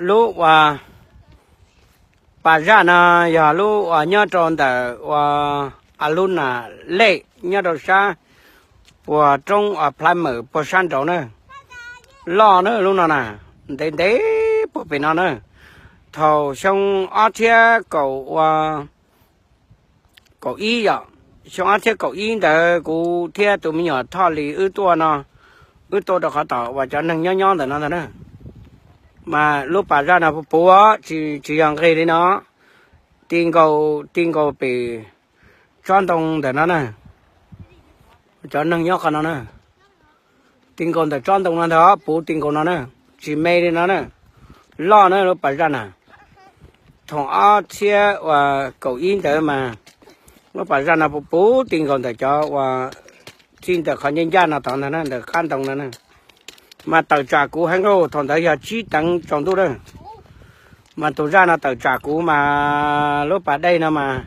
Lub uas pas zaj no yog lub uas nyob rau ntawm uas a lub nas lej nyob rau sab puag roob uas Plhaib Mawm puag sab nraud na. Loj na lub no na, ntev ntev puag pem no na. Thaum xyoo ob txhiab kaum ua kaum ib yom, xyoo ob txhiab kaum ib ntawd kuv thiab tus me nyuam Thoj Lis wb tuaj no, wb tuaj rau qhov tom uas cov neeg nyob nyob ntawm no ntag na. Mas lub pas zaj no puv puv, tsis yog nqis li no, ti nkaus ti nkaus pem tsob ntoo ntawm no na. Cov neeg nyob qhov no na, ti nkaus ntawm tsob ntoo no ntag, puv ti nkaus no na, tsis me li no na. Loj na lub pas zaj na. Thaum ob txhiab uas kaum ib ntawd mas lub pas zaj no puv puv ti nkaus ntawm cov uas txij ntawm qhov ncaj ncaj no tod ntag na, ntawm qab ntoo no na. Mas tawm tsam kuv heev lauj, thaum ntawd yog tsib teev tsaus ntuj lawm. Mas tus zaj no tawm tsam kuv mas lub pas dej no mas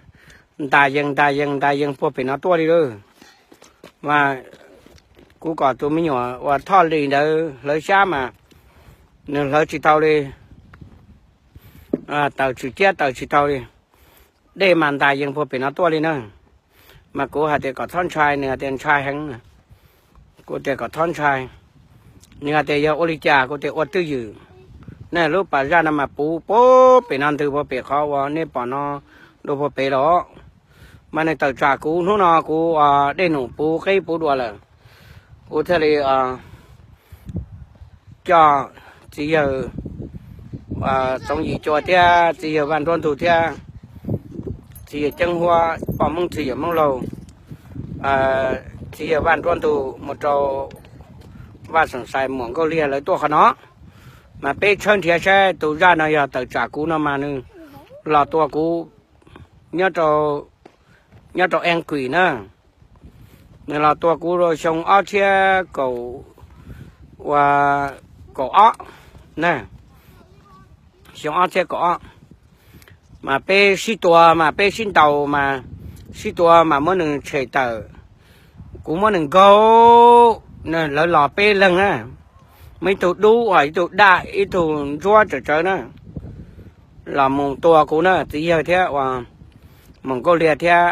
ntas yees ntas yees ntas yees puag pem no tuaj li lawm. Mas kuv kom tus me nyuam uas Thoj Lis ntawd hlawv xyab mas nws hlawv tsis tau li, taws tsis ciab taws tsis tau li. Dej mas ntas yees puag pem no tuaj li na. Mas kuv hais tias kom txhob ntshai, nws hais tias ntshai heev. Kuv tias kom txhob ntshai. Nws hais tias yog ua li cas, kuv tias ua twj ywm. Nej, lub pas zaj no mas puv puag pem no ntws puag pem qhov uas nej pom no dua puag pem los. Mas nws tawm tsam kuv hnub no kuv dej num puv qeb puv dua lawm. Kuv thiaj li coj txiv yawg Txoov Yim Cua thiab txiv yawg Vaj Nruab Ntug thiab txiv yawg Ceeb Huab, poj Hmoob txiv yawg Hmoob Laug, txiv yawg Vaj Nruab Ntug mus rau Vaj Xeem Xais, muam Nkauj Liag lawv tuaj qhov no. Mas peb tshawb nrhiav saib tus zaj no yog tawm tsam kuv no mas nws los tua kuv nyob rau Ees Kuim na. Nws los tua kuv xyoo ob txhiab kaum, ua, kaum ob na, xyoo ob txhiab kaum ob. Mas peb sib tua mas peb sib ntaus mas, sib tua mas muab nws tshem tawm. Kuv muab nws nkaug, lawv los peb leeg na, muaj ib tug dub, ho ib tug daj, ib tug ntsuab tsawv tsawv na. Los mus tua kuv na, txiv yawg thiab uas Mus Nkauj Liag thiab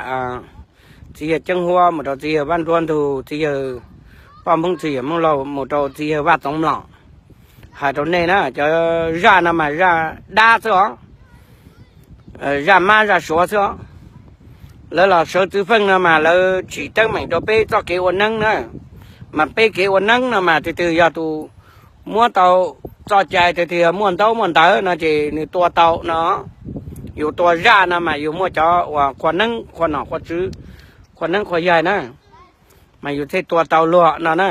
txiv yawg Ceeb Huab mus rau txiv yawg Vaj Nruab Ntug, txiv yawg poj Hmoob txiv yawg Hmoob Laug mus rau txiv yawg Vaj Txoov Mlom. Hais rau nej na, cov zaj no mas zaj dab xwb os, zaj mab zaj suav xwb os. Lawv los sawv txwv feej no mas lawv tsim teeb meem rau peb txoj kev ua neeb na. Mas peb kev ua neeb no mas tus twg yog tus muab tau txoj cai, tus twg yog muaj ntaub muaj ntawv no ces nws tua tau no. Yus tua zaj no mas yus muaj cov uas qhua neeb qhua nom qhua tswv, qhua neeb qhua yaig na, mas yus thiaj tua tau luag no na.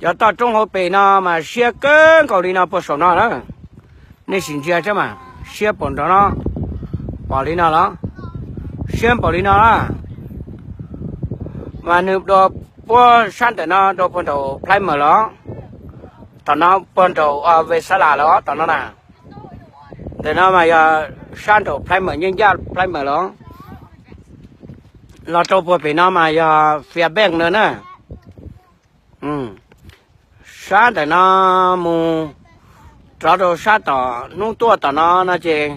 Cov toj roob hauv pes no mas siab kawg nkaus li no puag saum no na. Nej sim ntsia saib mas siab puas nrov no, pom li no los? Siab npaum li no na. Mas nws dua puag sab ntawm no rau puag nraum Plhaib Mawm los, tom no puag nraum Ve Xab Las los tom no na. Ntawm no mas yog sab nraum Plhaib Mawm, nyob ncaj Plhaib Mawm los, los rau puag pem no mas yog Fias Npeej no na. Sab ntawm no mus rov rau sab tom hnub tuaj tom no no ces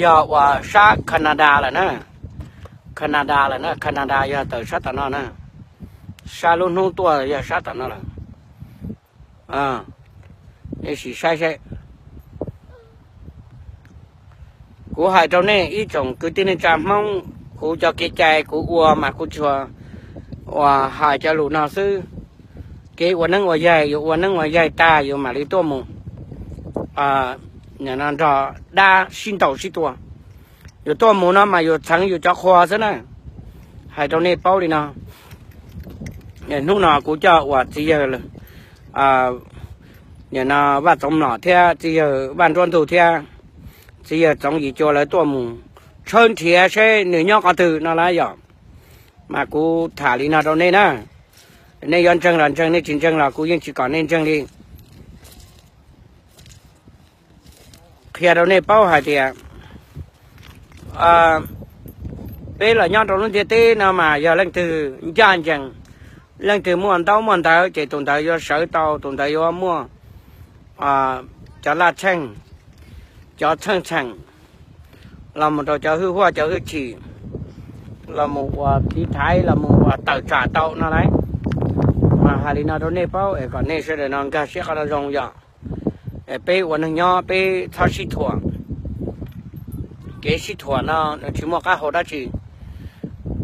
yog uas sab Canada lawm na. Canada lawm na, Canada yog tawm sab tom no na. Sab lub hnub tuaj yog sab tom no lawm. Nej sim saib saib. Kuv hais rau nej ib tsoom kwv tij neej tsa Hmoob, kuv cov kev cai kuv ua mas kuv tsuas uas hais cov lus no xwb. Kev ua neeb ua yaig, yus ua neeb ua yaig tag yus mam li tuaj mus nrog dab sib ntaus sib tua. Yus tuaj mus no mas yus txheev yus cov qhua xwb na. Hais rau nej paub li no. Hnub no kuv coj uas txiv yawg Vaj Txoov Mlom thiab txiv yawg Vaj Nruab Ntug thiab txiv yawg Txoov Yim Cua lawv tuaj mus tshawb nrhiav seb nws nyob qhov twg no lawm yom. Mas kuv tham li no rau nej na. Nej yuav ntseeg los ntseeg, nej tsis ntseeg los kuv yeej tsis kom nej ntseeg li. Qhia rau nej paub hais tias peb los nyob rau lub ntiaj teb no mas yog leej twg ncaj ncees, leej twg muaj ntaub muaj ntawv ces tus ntawd yuav sawv tau, tus ntawd yuav muaj, cov laj txheej, cov txheej txheem, los mus rau cov hwj huaj cov hwj chim, los mus ua tiv thaiv los mus ua tawm tsam tau no lauj. Mas hais li no rau nej paub es kom nej sawv daws no nkag siab qhov no zoo yom. Peb ua neeg nyob peb txhob sib thuam. Kev sib thuam no nws tsis muaj qab hau dab tsi.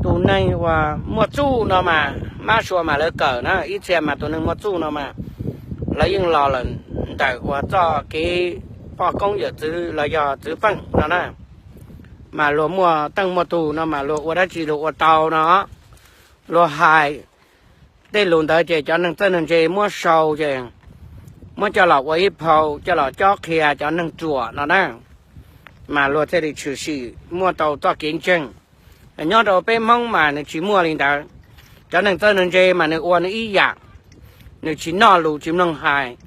Tus neeg uas muaj txuj no mas mab sua mas lawv kawm na, ib txhia mas tus neeg muaj txuj no mas lawv yeej los lawm ntawm uas txoj kev poj koob yawm txwv los yog txwv feej no na. Mas luag muaj teej muaj tug no mas luag ua dab tsi luag ua tau no. Luag hais tej lus ntawd ces cov neeg txawj neeg ntse muab sau ces muab coj los ua ib phau coj los cob qhia cov neeg ruam no na. Mas luag thiaj li tshwm sim muaj tau txoj kev ntseeg. Nyob rau peb Hmoob mas nws tsis muaj li ntawd. Cov neeg txawj neeg ntse mas nws ua nws ib yam, nws tsis noj lus tsis mloog hais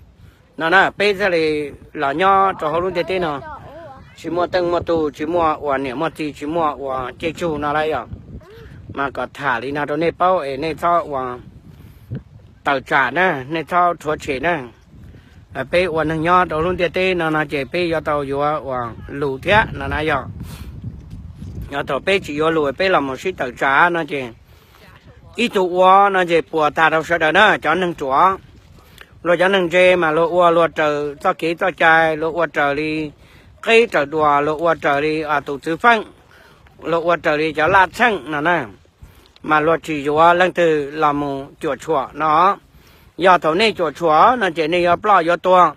no na. Peb thiaj li los nyob rau hauv lub ntiaj teb no tsis muaj teej muaj tug, tsis muaj uas niam muaj txiv, tsis muaj uas ceg tsug no lawm yom. Mas kom tham li no rau nej paub es nej txhob ua tawm tsam na, nej txhob rhuav tshem na. Peb ua neeg nyob rau lub ntiaj teb no no ces peb yuav tau yuav ua lus thiab no na yog. Yog thaum peb tsis yuav lus peb los mus sib tawm tsam no ces ib tug ua no ces puas tag rau sawv daws na. Cov neeg ruam, luag cov neeg ntse mas luag ua luag raws txoj kev txoj cai, luag ua raws li qeb raws duas, luag ua raws li tus txwv feej, luag ua raws li cov laj txheej no na. Mas luag tsis yuav leej twg los mus cuam tshuam no. Yog thaum nej cuam tshuam no ces nej yuav ploj yuav tuag,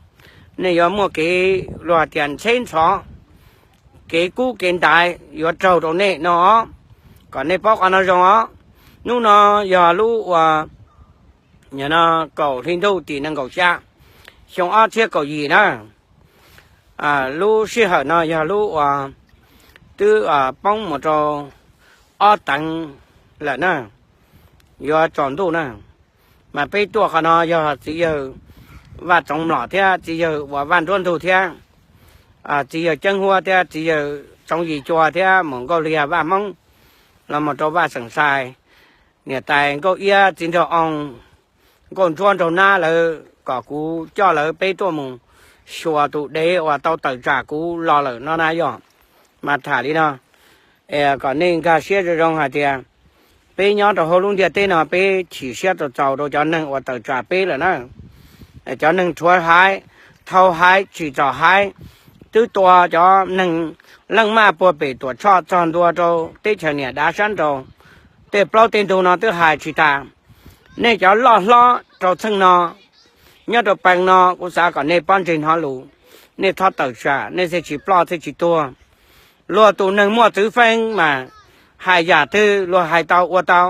nej yuav muaj kev luag tias ntxheb ntxhov, kev kub kev ntaiv yuav raug rau nej no. Kom nej paub qhov no zoo os. Hnub no yog lub uas kaum hli ntuj tim nees nkaum xya, xyoo ob txhiab kaum yim na. Lub sij hawm no yog lub uas twb poob mus rau ob teev lawm na, yuav tsaus ntuj na. Mas peb tuaj qhov no yog txiv yawg Vaj Txoov Mlom thiab txiv yawg uas Vaj Nruab Ntug thiab txiv yawg Ceeb Huab thiab txiv yawg Txoov Yim Cua thiab mus Nkauj Liag Vaj Hmoob los mus rau Vaj Xeem Xais, niam tais Nkauj Iab, txiv nraug Oo, Nkauj Ntsuab nraug Nab lawv kom kuv coj lawv peb tuaj mus xyuas tus dev uas tau tawm tsam kuv los lawm no na yog. Mas tham li no kom nej nkag siab zoo zoo hais tias peb nyob rau hauv lub ntiaj teb no peb chim siab txaus txaus rau cov neeg uas tawm tsam peb lawm na. Cov neeg rhuav haiv, thau haiv tsim txom haiv, twb tua cov neeg leej maj puag pem Tuam Tshoj txog ntua rau teb chaws niam dav sab nraud, tej plaub tej ntug no twb hais tsis tas. Nej cov loj hlob rau txheej no, nyob rau pees no kuv xav kom nej pob ntseg hnov lus, nej txhob tawm tsam, nej thiaj tsis ploj thiaj tsis tuag. Luag tus neeg muaj txwv feej mas hais yam twg luag hais tau ua tau.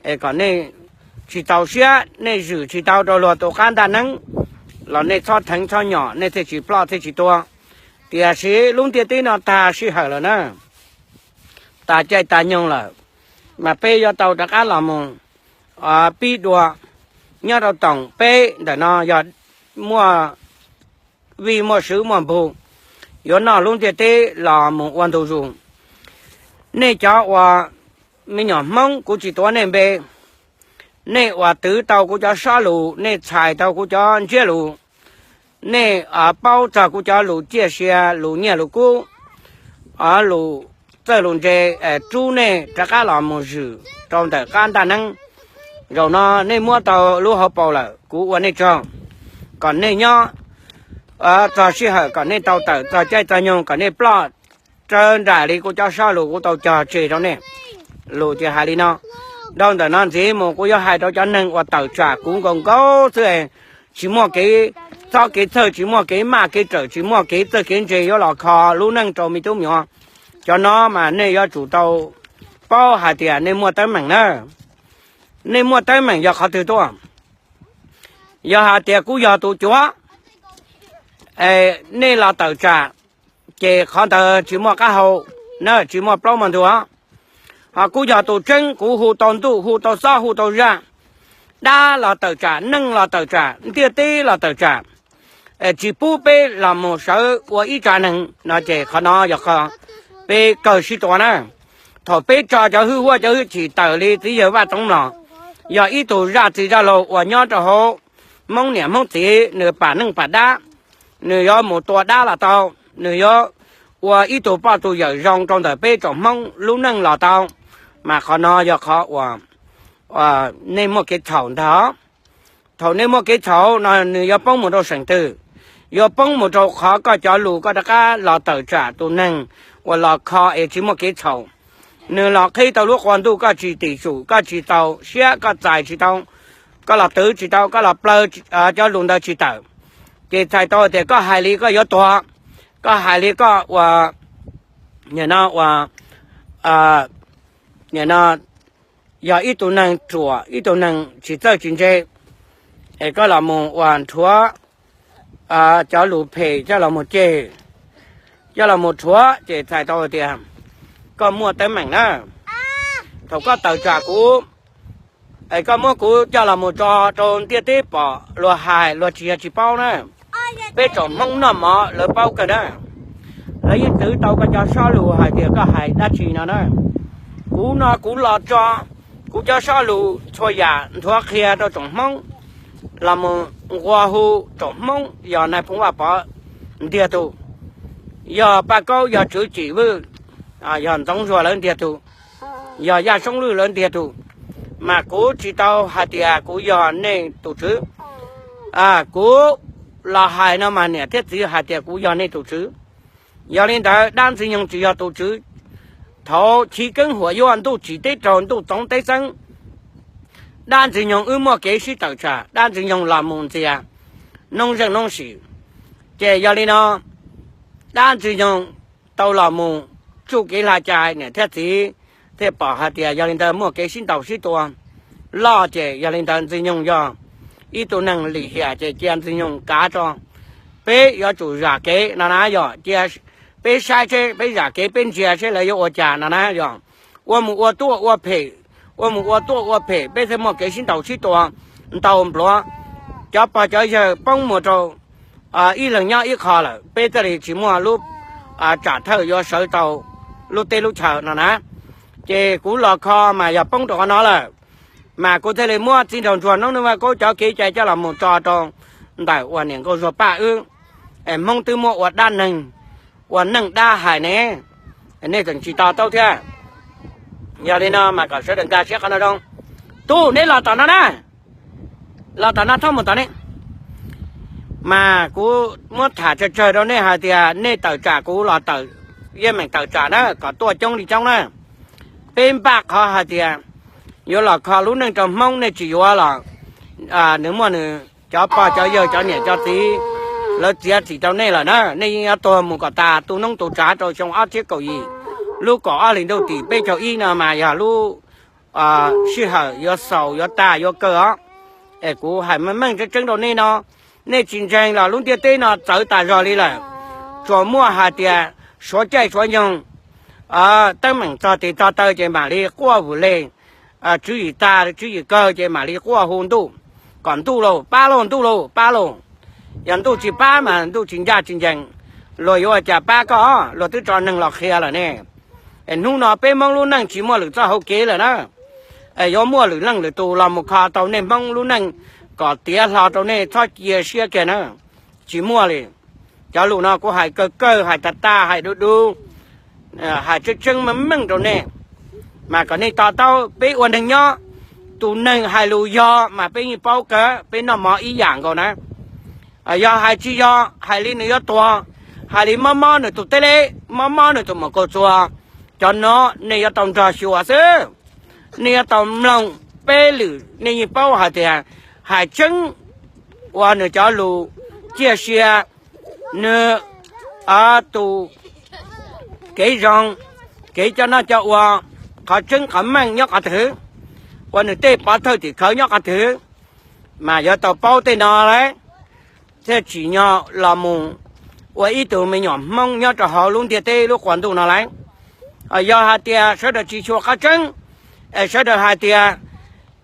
Es kom nej tsis txaus siab, nej zwm tsis tau rau luag tus qab ntaj neeb los nej txhob theev txhob nyom, nej thiaj tsis ploj thiaj tsis tuag. Tiam sis lub ntiaj teb no tag sij hawm lawm na, tas caij tas nyoog lawm, mas peb yuav tau rov qab los mus pib dua. Nyob rau toom peb ntawm no yog muaj vij muaj swv muaj npug, yuav noj lub ntiaj teb los mus ua ntu zus. Nej cov uas me nyuam Hmoob, kuv tsis tuav nej npe, nej uas twv tau kuv cov sob lus, nej txhais tau kuv cov ntsiab lus, nej paub txog kuv cov lus ciaj sia, lus nyiaj lus kub, lus txawj lus ntse, rub nej rov qab los mus zwm rau ntawm qab ntaj neeb. Zaum no nej muab tau lub hauv paus lawm, kuv ua nej tsaug, kom nej nyob txog sij hawm, kom nej tau tawm txog caij txog nyoog, kom nej ploj raws nraim li kuv cov sob lus kuv tau cog tseg rau nej. Lus ces hais li no, dhau ntawm no ntxiv mus kuv yuav hais rau cov neeg uas tawm tsam kuv nkaus nkaus xwb, tsis muaj kev, txhob kev txhawj, tsis muaj kev maj kev rawm, tsis muaj kev txawj kev ntse yuav los kho lub neej rau me tub me nyuam. Cov no mas nej yuav tsum tau paub hais tias nej muaj teeb meem na. Nej muaj teeb meem yog qhov twg tuaj? Yog hais tias kuv yog tus cuav, nej los tawm tsam, ces qhov ntawd tsis muaj qab hau na, tsis muaj plaub muaj ntug. Ho kuv yog tus tseeb, kuv hu tau ntuj, hu tau xob, hu tau zaj, dab los tawm tsam, neeg los tawm tsam, ntiaj teb los tawm tsam, tsis pub peb los mus sawv ua ib tsav neeg no ces qhov no yog qhov peb kawg sib tua na. Thaum peb tso cov hwj huaj cov hwj chim tawm li txiv yawg Vaj Txoov Mlom, yog ib tug zaj txiv zaj laug uas nyob rau hauv Hmoob niam Hmoob txiv nws pam neej pam dab, nws yuav mus tua dab los tau, nws yuav ua ib tug poj tus yawm zoo rau ntawm peb tsoom Hmoob lub neej los tau. Mas qhov no yog qhov uas nej muaj kev txhaum ntag. Thaum nej muaj kev txhaum no nws yuav poob mus rau seem twg? Yuav poob mus rau qhov koj cov lus koj rov qab los tawm tsam tus neeg uas los kho es tsis muaj kev txhaum. Nws los qhib tau lub qua ntuj koj tsis tim tsum, koj tsis txaus siab, koj txais tsis tau, koj los twv tsis tau, koj los plaws cov lus ntawd tsis tawm, ces txhais tau tias koj hais li koj yuav tuag, koj hais li koj ua, nim no ua, nim no yog ib tug neeg ruam, ib tug neeg tsis txawj tsis ntse, es koj los mus ua nrhuav cov lus phem coj los mus ceg, coj los mus rhuav ces txhais tau tias koj muaj teeb meem na. Thaum koj tawm tsam kuv, es koj muab kuv coj los mus tso rau ntiaj teb pom luag hais luag tsis yog tsis paub na. Peb tsoom Hmoob noj mov lawv paub kawg na. Lawv yeej twv tau koj cov sob lus hais tias koj hais dab tsi no na. Kuv no kuv los tso kuv cov sob lus txhua yam nthuav qhia rau tsoom Hmoob, los mus nqua hu tsoom Hmoob yog Nais Phoo Vaj Pov ntiag tug, yog Paj Kaub, yog Tswv Cim Vwj, yog Ntxoov Zuag lawv ntiag tug, yog Yaj Soob Lwj lawv ntiag tug, mas kuv tsis tau hais tias kuv yog nej tus tswv. Kuv los hais no mas niam thiab txiv hais tias kuv yog nej tus tswv. Yog li ntawd dab Ntxwg Nyoog tsis yog tus tswv. Thaum chiv keeb huam yuaj, ntuj tsim teb raug, ntuj txoov teb xeeb, dab Ntxwg Nyoog wb muaj kev sib tawm tsam, dab Ntxwg Nyoog los mus ntxias noob zeej noob sim. Ces yog li no dab Ntxwg Nyoog tau los mus tsuj kev hla cai, niam thiab txiv thiaj pom hais tias yog li ntawd muaj kev sib ntaus sib tua loj. Ces yog li ntawd Ntxwg Nyoog yog ib tug neeg lim hiam ces cia Ntxwg Nyoog kav tso, peb yuav tsum zam kev no na yog cia peb saib seb, peb zam kev peb ntsia seb lawv yuav ua cas no na yog. Ua mus ua tuaj ua phem, ua mus ua tuaj ua phem peb thiaj muaj kev sib ntaus sib tua ntau npluav, cov pog cov yawg poob mus rau ib leeg nyob ib qho lawm, peb thiaj li tsis muaj lub tsam thawj yuav sawv tau lub teb lub chaw no na. Ces kuv los kho mas yog poob rau qhov no lawm, mas kuv thiaj li muab Txiv Nraug Ntsuag Noob Neej Vaj Kaub cov kev cai coj los mus tso rau ntawm uas niam nkauj Zuag Paj wb, es Hmoob twb muab ua dab neeg, ua neej dab hais ne, nej tseem tsis to taub thiab. Yog li no mas kom sawv daws nkag siab qhov no zoo. Tub, neb los tom no na, los tom no txhob mus tom ne. Mas kuv muab tham tsawg tsawg rau nej hais tias nej tawm tsam kuv los tawm, yeej meem tawm tsam na kom tuaj coob li coob na. Peb npaj qhov hais tias yuav los kho lub neej rau Hmoob nej tsis yuav los nws muaj nws cov pog cov yawg cov niam cov txiv lawv txiav txim rau nej lawm na. Nej yeej yuav tuag mus kom tas tu noob tu tsav rau xyoo ob txhiab kaum yim, lub kaum ob hlis ntuj tim peb caug ib no mas yog lub sij hawm yuav xaus yuav tag yuav kawg os. Es kuv hais meej meej tseeb tseeb rau nej no, nej tsis ntseeg los lub ntiaj teb no txawv tas zog li lawm. Tsuas muaj hais tias suav caij suav nyoog, teeb meem txog tes txog taw ces mam li quaj vwm leg, tswv yim tag tswv yim kawg ces mam li quaj hu ntuj, kom ntuj lauj pab lauj, ntuj lauj pab lauj. Yog ntuj tsis pab mas ntuj tsis ncaj tsis ncees, luag yuav ua cas pab koj? Luag twb tso neeg los qhia lawm ne. Es hnub no peb Hmoob lub neej tsis muaj lwm txoj hauv kev lawm na. Es yuav muaj lwm leej lwm tus los mus kho tau nej Hmoob lub neej kom tiav hlo rau nej txhob cia siab kiag na. Tsis muaj li. Cov lus no kuv hais kawg kawg, hais tag tag, hais du du, hais tseeb tseeb meej meej rau nej, mas kom nej to taub peb ua neeg nyob, tus neeg hais lus yog mas peb yeej paub kawg, peb noj mov ib yam nkaus na. Yog hais tsis yog, hais li nws yuav tuag, hais li mob mob nws tus teb leb, mob mob nws tus maum kaus txuas, cov no nej yuav tau nrog xyuas xwb. Nej yuav tau mloog peb lwm, nej yeej paub hais tias hais tseeb uas nws cov lus ciaj sia, nws tus kev zoo, kev coj noj coj ua, qhov tseeb qhov meej nyob qhov twg, uas nws tej pov thawj tim khawv nyob qhov twg, mas yuav tau paub tej no lawm thiaj tsim nyog los mus ua ib tug me nyuam Hmoob nyob rau hauv lub ntiaj teb lub qua ntuj no lawm. Yog hais tias sawv daws tsis xyuas qhov tseeb, es sawv daws hais tias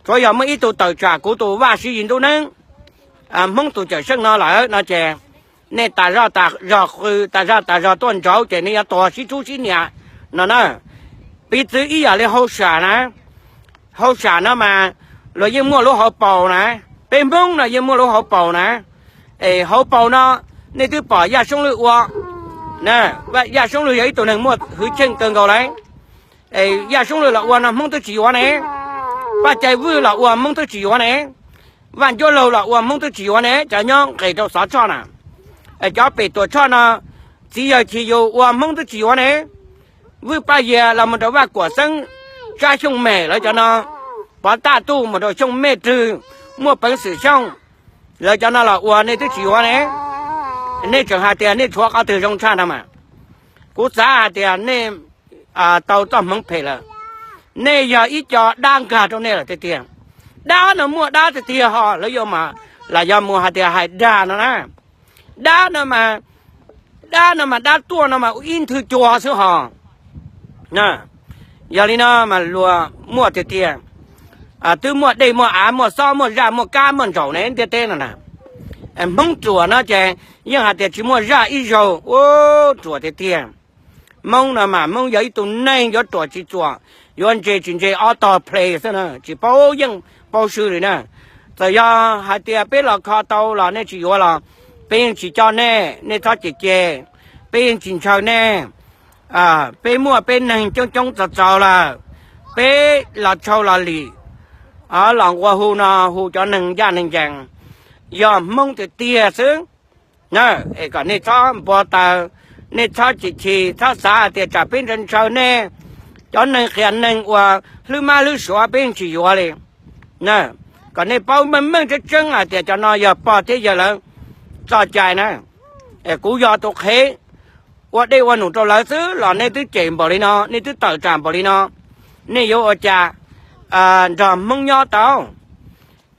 tsuav yog muaj ib tug tawm tsam kuv tus Vaj Siv Yis Ntuj Neeb, Hmoob tus cawm seej no lawm no ces nej tas zoj tas zog qw, tas zoj tas zog tuaj ntsauv ces nej yuav tuag sib tsub sib nias no na. Piv txwv ib yam li hauj sam na, hauj sam no mas luag yeej muaj lub hauv paus na, peb Hmoob no yeej muaj lub hauv paus na. Es hauv paus no Nej twb pom Yaj Soob Lwj ua, Yaj Soob Lwj yog ib tug neeg muaj hwj chim kawg nkaus lawm. Yaj Soob Lwj los ua no Hmoob twb tsis yuav ne. Paj Cai Vwj los ua Hmoob twb tsis yuav ne. Vaj Ncuab Laug los ua Hmoob twb tsis yuav ne, cov nyob nqis rau Xov Tshoj na. Cov pem Tuam Tshoj no, txiv yawg Chis Yus ua Hmoob twb tsis yuav ne. Vwj Paj Yias los mus rau Vaj Kuam Xeeb, Tsab Xyooj Mem lawv cov no, Pov Taj Tuj mus rau Xyooj Mej Rwg, Muaj Peev Xwm Xyooj, lawv cov no los ua nej twb tsis yuav ne. Nej tseem hais tias nej tshuav qhov twg zoo tshaj no mas. Kuv xav hais tias nej tau txoj hmoov phem lawm. Nej yog ib co dab nkag rau nej lawm tiag tiag. Dab no muaj dab tiag tiag ho lawv yuav mas, los yog mus hais tias hais dag no na. Dab no mas, dab no mas dab tuaj no mas ib nthwv cua xwb ho. Yog li no mas luag muaj tiag tiag, twb muaj dej muaj av muaj xob muaj zaj muaj kab muaj ntsaum ne ntiaj teb no na. Hmoob ruam no ces yeej hais tias tsis muaj zaj ib zaug, ua ruam tiag tiag. Hmoob no mas Hmoob yog ib tug neeg yuav ruam tsis ruam, yuav ntse tsis ntse ob tog ple xwb na, tsis paub yeej paub swb li na. Txawm yog hais tias peb los kho tau los nej tsis yuav los peb yeej tsis coj nej, nej txhob cem cem, peb yeej tsis ntshaw nej. Peb muaj peb neeg coob coob txaus txaus lawm, peb los tshau los lim, los nqua hu no hu cov neeg ncaj neeg ncees, yog Hmoob tiag tiag xwb. Es kom nej txhob npau taws, nej txhob chim chim, txhob xav hais tias tsam peb ntshaw ntshaw nej. Cov neeg qias neeg uas hlwb mab hlwb suav peb yeej tsis yuav li. Kom nej paub meej meej tseeb tseeb hais tias cov no yog pog thiab yawg lawv txoj cai na. Kuv yog tus qhev ua dej ua num rau lawv xwb los nej twb cem npaum li no, nej twb tawm tsam npaum li no, nej yuav ua cas nrog Hmoob nyob tau?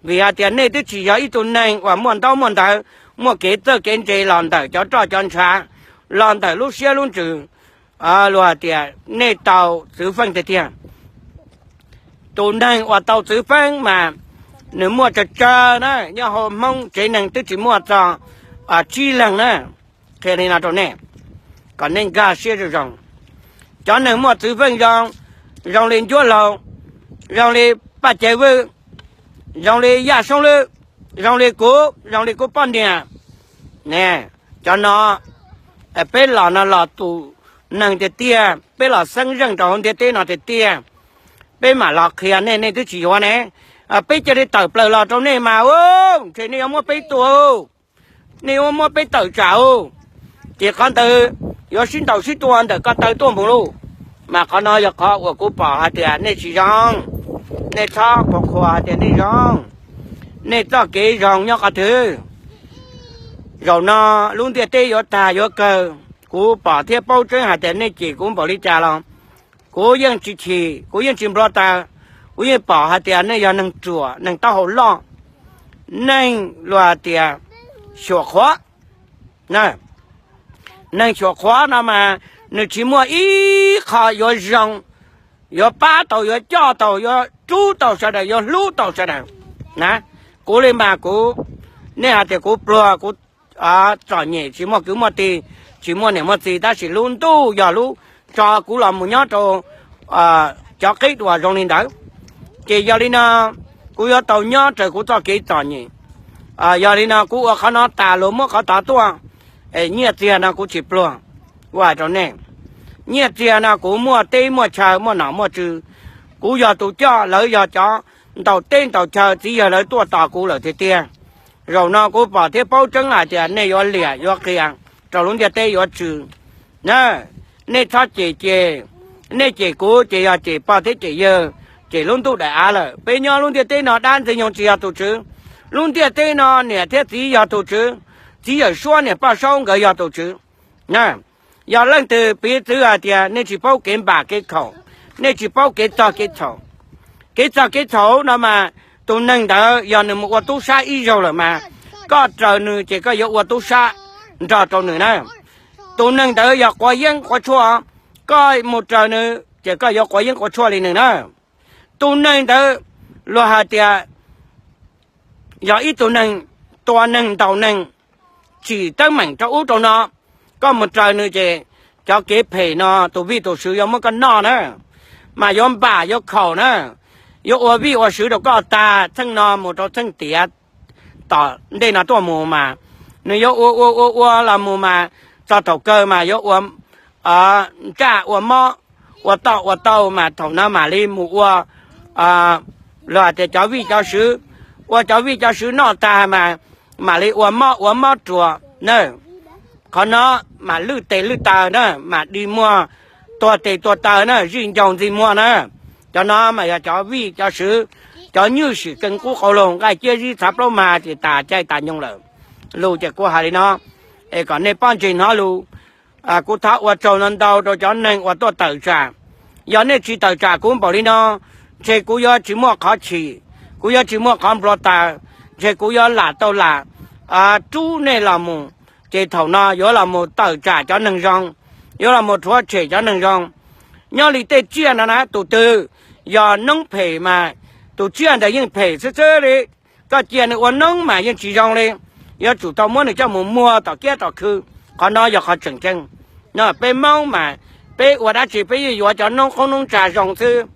Vim hais tias nej twb tsis yog ib tug neeg uas muaj ntaub muaj ntawv, muaj kev txawj kev ntse los ntawm cov roj cov ntshav, los ntawm lub siab lub ntsws. Luag hais tias nej tau txwv feej tiag tiag. Tus neeg uas tau txwv feej mas nws muaj tsawg tsawg na, nyob hauv Hmoob tsev neeg twb tsis muaj txog tsib leeg na. Qhia li no rau nej, kom nej nkag siab zoo zoo. Cov neeg muaj txwv feej zoo, zoo li Ncuab Laug, zoo li Paj Cai Vwj, zoo li Yaj Soob Lwj, zoo li kuv, zoo li kuv poj niam ne. Cov no, peb los no los tus neeg tiag tiag, peb los xeeb zeej rau hauv ntiaj teb no tiag tiag, peb mam los qhia nej, nej twb tsis yuav ne. Peb cia li tawm plaws los rau nej mas, ntshe nej yuav muab peb tua, nej yuav muab peb tawm tsam. Ces qhov ntawd yuav sib ntaus sib tua ntawm ko taw tuaj mus lauj. Mas qhov no yog qhov uas kuv pom hais tias nej tsis zoo, nej txhob qhuas qhuas hais tias nej zoo, nej txoj kev zoo nyob qhov twg? Zaum no lub ntiaj teb yuav tag yuav kawg, kuv pom thiab paub tseeb hais tias nej cem kuv npaum li cas los kuv yeej tsis chim, kuv yeej tsis npau taws. Kuv yeej pom hais tias nej yog neeg ruam, neeg taub hau loj, neeg luag hais tias xyuam qhuav. Neeg xyuam qhuav no mas nws tsis muaj ib qho yuav zoo, yuav pab tau, yuav coj tau, yuav rub tau sawv daws, yuav hlub tau sawv daws na. Kuv li mas kuv, nej hais tias kuv pluag, kuv txom nyem, tsis muaj kwv muaj tij, tsis muaj niam muaj txiv, tab sis lub ntuj yog lub tso kuv los mus nyob rau cov qib duas zoo li ntawd. Ces yog li no, kuv yuav tau nyob raws kuv txoj kev txom nyem. Yog li no kuv ua qhov no tas luag muab qhov tod tuaj. Nyiaj txiag no kuv tsis pluag, kuv hais rau nej, nyiaj txiag no kuv muaj teb muaj chaw muaj nom muaj tswv. Kuv yog tus coj, lawv yog cov ntaus teb ntaus chaw, txiv yawg lawv tuaj tos kuv lawm tiag tiag. Zaum no kuv pom thiab paub tseeb hais tias nej yuav liam yuav qias rau lub ntiaj teb yuav tsw. Nej txhob cem ces, nej cem kuv ces yog cem pog thiab cem yawg, cem lub ntuj daim av lawm. Peb nyob lub ntiaj teb no dab ntxwg nyoog tsis yog tus tswv. Lub ntiaj teb no niam thiab txiv yog tus tswv, txiv yawm suab niam poj saub nkawd yog tus tswv. Yog leej twg piv txwv hais tias nej tsis paub kev npam kev khaum, nej tsis paub kev txog kev txhaum. Kev txog kev txhaum no mas tus neeg ntawd yog nws mus ua tub sab ib zaug lawm mas, koj raws nws ces koj yuav ua tub sab nrog rau nws na. Tus neeg ntawd yog quav yeeb quav tshuaj, koj mus raws nws ces koj yuav quav yeeb quav tshuaj li nws na. Tus neeg ntawd luag hais tias yog ib tug neeg tua neeg ntaus neeg, tsim teeb meem rau ub rau no, koj mus raws nws ces cov kev phem no tus vij tus sw yuav muab koj noj na, mas yuav npam yuav khaum na, yuav ua vij ua sw rau koj tag txheej no mus rau txheej tiav tom ntej no tuaj mus mas, Nws yuav ua ua ua ua los mus mas txog thaum kawg mas yuav ua ntsaj ua mob, ua toj ua tau mas thaum no mam li mus ua, luag hais tias cov vij cov swv, ua cov vij cov swv noj tag mas mam li ua mob ua mob ruas na. Qhov no mas lwj tes lwj taw na, mas dig muag tuag tes tuag taw na, zij ncaus ntxig muag na. Cov no mas yog cov vij cov swv, cov nywj sim kees qub qau lug nqaij ciab zib txhav plaub mag ces tas caij tas nyoog lawm. Lus ces kuv hais li no, es kom nej pob ntseg hnov lus. Kuv thov ua tsaug no ntau rau cov neeg uas tuaj tawm tsam. Yog nej tsis tawm tsam kuv npaum li no, ntshe kuv yuav tsis muaj qhov chim, kuv yuav tsis muaj qhov nplua taws, ntshe kuv yuav lam tau lam rub nej los mus. Ces thaum no yuav los mus tawm tsam cov neeg zoo, yuav los mus rhuav tshem cov neeg zoo. Nyob li tej tsiaj no na, tus twg yog noob phem mas tus tsiaj ntawd yeej phem xwb xwb li. Koj cia nws ua noob mas yeej tsis zoo li, yuav tsum tau muab nws coj mus muag tom kiab tom khw. Qhov no yog qhov tseem ceeb. Peb Hmoob mas peb ua dab tsi peb yeej yuav cov noob qoob noob tsav zoo xwb,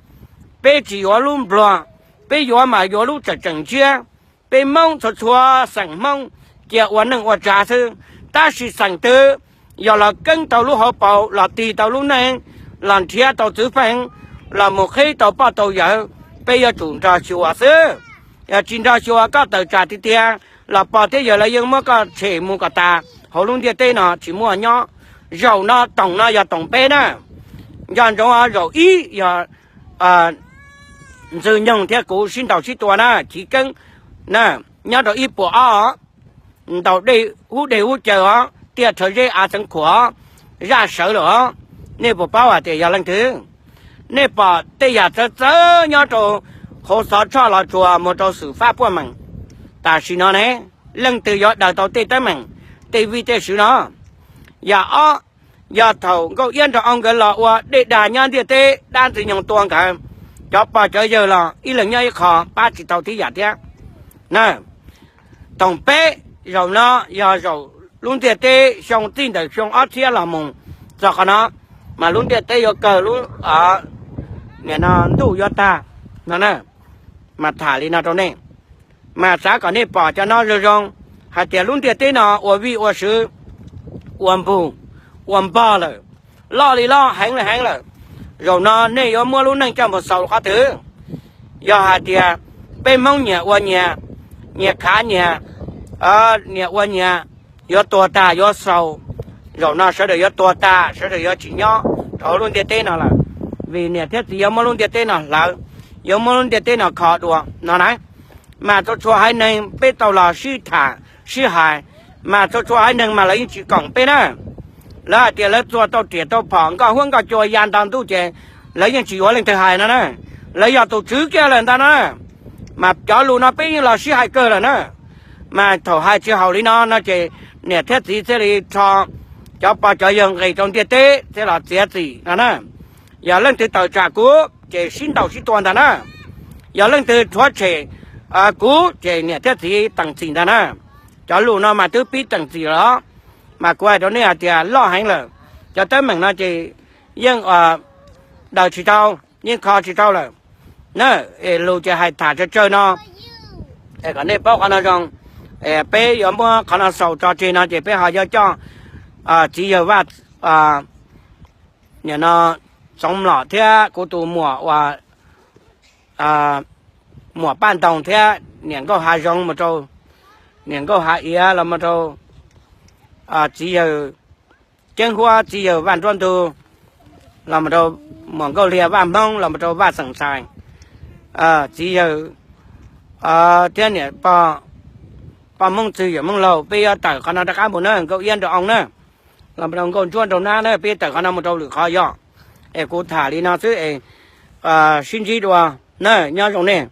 peb tsis yuav lub npluag, peb yuav mas yuav lub tseem tseem ntsiab. Peb Hmoob txhua txhua xeem Hmoob cia ua neej ua tsav xwb, tab sis xeem twg yog los keeb tau lub hauv paus los tig tau lub neej, los nrhiav tau txwv feej, los mus qhib tau poj tau yawm, peb yuav tsum nrog xyuas xwb. Yog tsis nrog xyuas koj tawm tsam tiag tiag los pog thiab yawg lawv yeej muab koj tshem mus kom tas, hauv lub ntiaj teb no tsis muaj nyob. Zaum no toom no yog toom peb na, nco ntsoov zaum ib yog Ntxwg Nyoog thiab kuv sib ntaus sib tua na, chiv keeb na, nyob rau ib puas ob, ntaus dej hub dej hub caw os, tiaj rhawv zeb av xeev khuam os, zaj sawv lawm os. Nej puas paub hais tias yog leej twg? Nej pom tej yam txawv txawv nyob rau qhov xov tshoj los tsuas mus rau xwm fab puaj meem. Tam sim no ne, leej twg yuav daws tau tej teeb meem, tej vij tej swv no? Yam ob, yog thaum Nkauj Iab Nraug Oo nkawd los ua dej dag nyob ntiaj teb dab Ntxwg Nyoog tua nkawd, cov pog cov yawg los ib leeg nyob ib qho pab tsis tau tib yam thiab na. Toom peb, zaum no yog zaum lub ntiaj teb xyoo txij ntawm xyoo ob txhiab los mus txog qhov no, mas lub ntiaj teb yuav kawg lub, nim no ntuj yuav tag no na. Mas tham li no rau nej, mas xav kom nej pom cov no zoo zoo, hais tias lub ntiaj teb no ua vij ua sw, ua npug, ua npog lawm, loj li loj heev li heev lawm. Zaum no nej yuav muab lub neej coj mus xaus qhov twg? Yog hais tias peb Hmoob nyias ua nyias, nyias khav nyias, nyias ua nyias, yuav tuag tag yuav xaus. Zaum no sawv daws yuav tuag tag, sawv daws yuav tsis nyob rau hauv lub ntiaj teb no lawm, vim niam thiab txiv yuav muab lub ntiaj teb no hlawv, yuav muab lub ntiaj teb no kho dua no na. Mas txhua txhua haiv neeg peb tau los sib tham sib hais, mas txhua txhua haiv neeg mas lawv yeej tsis koom peb na. Lawv hais tias lawv txua tau riam tau phom nkoj huab nkoj cua ya nto ntuj ces lawv yeej tsis yuav leej twg hais no na. Lawv yog tus tswv kiag lawm ntag no na. Mas cov lus no peb yeej los sib hais kawg lawm na. Mas thaum hais tsis haum li no no ces niam thiab txiv thiaj li rho cov pog cov yawg nqis rau ntiaj teb thiab los txiav txim no na. Yog leej twg tawm tsam kuv ces sib ntaus sib tua ntag na. Yog leej twg rhuav tshem kuv ces niam thiab txiv teem txim ntag na. Cov lus no mas twb pib teem txim lawm, mas kuv hais rau nej hais tias loj heev lawm. Cov teeb meem no ces yeej daws tsis tau, yeej kho tsis tau lawm na. Es lus ces hais tham tsawg tsawg no, es kom nej paub qhov no zoo. Peb yuav muab qhov no xaus tso tseg no ces peb ho yuav coj txiv yawg Vaj, nim no Txoov Mlom thiab kuv tus muam uas muam Paj Ntoo thiab niam Nkauj Hav Zoov mus rau, niam Nkauj Hav Iav los mus rau txiv yawg Ceeb Huab, txiv yawg Vaj Nruab Ntug, los mus rau muam Nkauj Liag Vaj Hmoob, los mus rau Vaj Xeem Ntxhais, txiv yawg thiab niam pog Hmoob Txwg Yawm Hmoob Laug, peb yuav tawm qhov no rov qab mus na, Nkauj Iab Nraug Oo na, los mus rau Nkauj Ntsuab Nraug Nab na, peb tawm qhov no mus rau lwm qhov yog. Es kuv tham li no xwb es sib ntsib dua na, nyob zoo nej.